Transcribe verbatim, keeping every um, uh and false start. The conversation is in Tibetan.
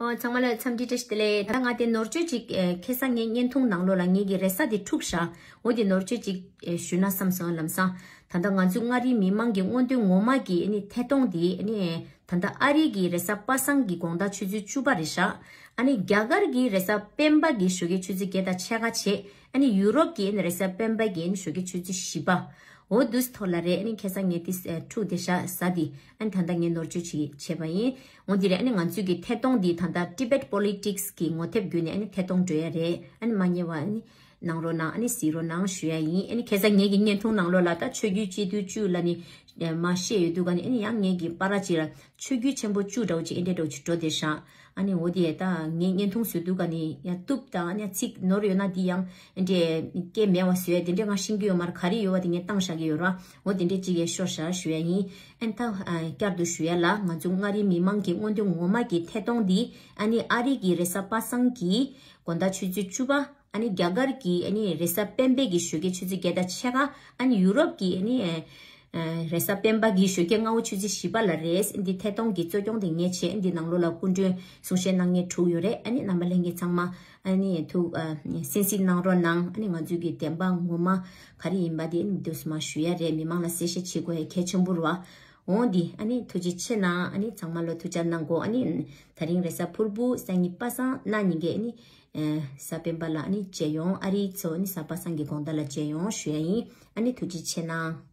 ཨོ། ཚང་མ་ལ་འཚམས་འདྲི་བཀྲ་ཤིས་བདེ་ལེགས། ད་ང་དེ་ནོར་བཅོས་ཅིག་ཨེ། ཁ་སང་ངའི་བརྙན་ཐུང་ནང་ལོགས་ལ་ངེད་ཀྱི་རེས་གཟའ་དེ་འཁྲུགས་ཤག་འོ་དེ་ནོར་བཅོས་ཅིག་ཨེ། ཞུས་ན་བསམ་སོང་། ལམ་སང་ད་ལྟ་ང་ཚོའི་མངའ་རིས་མི་མང་གི་མངོན་འདོད་ངོ་མ་གི་ཨ་ནི་ཐད་གཏོང་དེ་ཨ་ནི་ད་ལྟ་ཨ་རི་གི་རེས་གཟའ་པ་སངས་ཀྱི་དགོང་དག་ཆུ་ཚོད་བཅུ་པ་རེད་ཤག་ཨ་ནི་རྒྱ་གར་གྱི་རེས་གཟའ་སྤེན་པ་གི་ཞོགས་ཀའི་ཆུ་ཚོད་བརྒྱད་དང་ཕྱེད་ཀ་བྱས། ཨ་ནི་ཡུ་རོབ་ཀྱི་ཨ་ནི་རེས་གཟའ་སྤེན་པ་གི་ཨ་ནི་ཞོགས་ཀའི་ཆུ་ཚོད་བཞི་པ། འོ་འདུག་ཐོག་ལ་རེད། ཨ་ནི་ཁ་སང་ངས་དེ་ཨ། འཁྲུགས་དེ་ཤག་གཟའ་དེ་ཨ་ནི་ད་ལྟ་ངས་ནོར་བཅོས་ཅིག་བྱས་པ་ཡིན། འོ་འདི་རེད། ཨ་ནི་ང་ཚོའི་གི་ཐད་གཏོང་འདི་ད་ལྟ་Tibet Politics གི་ངོ་དེབ་བརྒྱུད་ནས་ཨ་ནི་ཐད་གཏོང་འགྲོ་ཡ་རེད། ཨ་ནི་མ་ཉེས་པ་ཨ་ནི་གནང་རོགས་གནང་། ཨ་ནི་གཟིགས་རོགས་གནང་ཞུ་ཡ་ཡིན། ཨ་ནི་ཁ་སང་ངེད་ཀྱི་བརྙན་ཐུང་ནང་ལོགས་ལ་ད་ཆོས་བརྒྱུད་སྤྱི་འཐུས་བཅུ་ལ་ནི་མ་བཤད་ཡོད་དུས་ག་ནི། ཨ་ནི་ཡང་ངེད་ཀྱི་པར་ཅིག་ལ་ཆོས་བརྒྱུད་ཆེན་པོ་བཅུ་འདྲ་བོ་ཅིག་ཨེ་འདྲས་འདྲ་བོ་ཅིག་འགྲོ་བསྡད་ཤག་ཨ་ནི་འོ་དེ་ད་ངས་བརྙན་ཐུང་བཟོ་དུས་ག་ནི་ཡང་གཏུབ་དང་། ཨ་ནི་ཚིག་ནོར་ཡོད་ན་འདི་ཡང་ཨེ་འདྲས་སྐད་མེད་པ་བཟོས་དེ་འདྲས་ང་ཤེས་ཀྱི་ཡོད་མ་རེད། ག་རེ་ཡོད་པ་དེ་ངས་བཏང་བཞག་གི་ཡོད་ར། འོ་དེ་འདྲས་ཅིག་ཡས་ཤོར་ཤག་ཞུ་ཡ་ཡིན། ཨ་ནི་ད་ཨ། བསྐྱར་དུ་ཞུ་ཡ་ལ། ང་ཚོ་མངའ་རིས་མི་མང་གི་མངོན་འདོད་ངོ་མ་གི་ཐད་གཏོང་འདི་ཨ་ནི་ཨ་རི་གི་རེས་གཟའ་པ་སངས་ཀྱི་དགོང་དག་ཆུ་ཚོད་བཅུ་པ། ཨ་ནི་རྒྱ་གར་གྱི་ཨ་ནི་རེས་གཟའ་སྤེན་པའི་གི་ཞོགས་ཀའི་ཆུ་ཚོད་བརྒྱད་དང་ཕྱེད་ཀ་ཨ་ནི་ཡུ་རོབ་ཀྱི་ཨ་ནི་ཨ། རེས་གཟའ་སྤེན་པ་གི་ཞོགས་ཀའི་སྔ་པོ་ཆུ་ཚོད་བཞི་པ་ལ་རེད། འདི་ཐད་གཏོང་གི་གཙོ་སྐྱོང་དེ་ངས་བྱས། འདི་ནང་ལོགས་ལ་སྐུ་མགྲོན་གསུང་བཤད་གནང་མཁན་དྲུག་ཡོད་རེད། ཨ་ནི་རྣམ་པ་ལྷན་རྒྱས་ཚང་མ་ཨ་ནི་ཐུགས་ཨ། གསན་གཟིགས་གནང་རོགས་གནང་། ཨ་ནི་ང་ཚོའི་གི་བདེན་པ་ངོ་མ་ག་རེ་ཡིན་པ་དེ་ཨ་ནི་འདུག་སེ་མར་ཞུ་ཡ་རེད། མི་མང་ལ་གསལ་བཤད་བྱེད་དགོས་ཡ་གལ་ཆེན་པོ་རེད་བ། འོ་འདི་ཨ་ནི་ཐུགས་རྗེ་ཆེ་གནང་། ཨ་ནི་ཚང་མ་ལ་ཐུགས་ཅག་གནང་གོ། ཨ་ནི་ད་རིང་རེས་གཟའ་ཕུར་བུ་སང་ཉིན་པ་སངས་གནངས་ཉིན་གི་ཨ་ནི་ཨ། གཟའ་སྤེན་པ་ལ་ཨ་ནི་མཇལ་ཡོང་། ཨ་རིའི་ཚོ་ཨ་ནི་གཟའ་པ་སངས་ཀྱི་དགོང་དག་ལ་མཇལ་ཡོང་ཞུ་ཡ་ཡིན། ཨ་ནི་ཐུགས་རྗེ་ཆེ་གནང་།